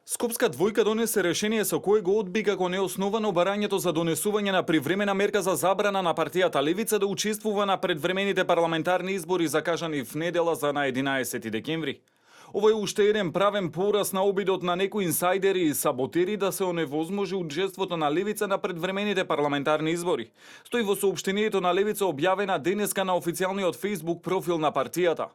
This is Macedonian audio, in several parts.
Скопска двојка донесе решение со кое го одби како неосновано барањето за донесување на привремена мерка за забрана на партијата Левица да учествува на предвремените парламентарни избори закажани в недела за на 11 декември. Ова е уште еден правен пораз на обидот на некои инсайдери и саботери да се оневозможи учеството на Левица на предвремените парламентарни избори. Стои во соопштението на Левица објавена денеска на официјалниот Facebook профил на партијата.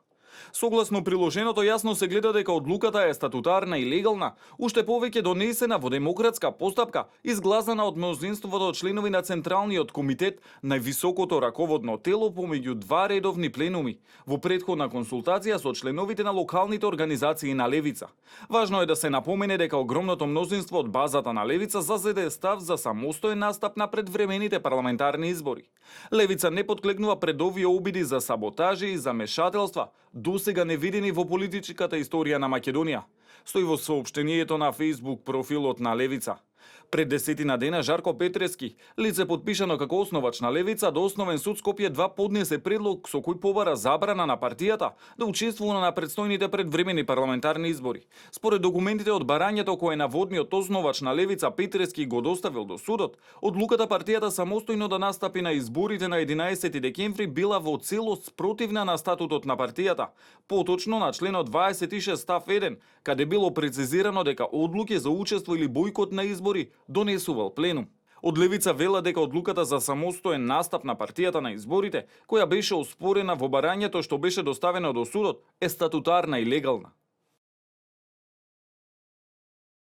Согласно приложеното јасно се гледа дека одлуката е статутарна и легална, уште повеќе донесена во демократска постапка, изгласана од мнозинството членови на Централниот комитет, највисокото раководно тело помеѓу два редовни пленуми, во претходна консултација со членовите на локалните организации на Левица. Важно е да се напомене дека огромното мнозинство од базата на Левица зазеде став за самостоен настап на предвремените парламентарни избори. Левица не потклегнува пред овие обиди за саботажи и замешателства, досега невидени во политичката историја на Македонија. Стои во соопштението на Facebook профилот на Левица. Пред 10 дена Жарко Петрески, лице подпишано како основач на Левица, до Основен суд Скопје 2 поднесе предлог со кој побара забрана на партијата да учествува на предстојните предвремени парламентарни избори. Според документите од барањето кое наводниот основач на Левица Петрески го доставил до судот, одлуката партијата самостојно да настапи на изборите на 11 декември била во целост спротивна на статутот на партијата, поточно на членот 26 став 1, каде било прецизирано дека одлуки за учество или бојкот на избори донесувал пленум. Од Левица вела дека одлуката за самостоен настап на партијата на изборите, која беше оспорена во барањето што беше доставено до судот, е статутарна и легална.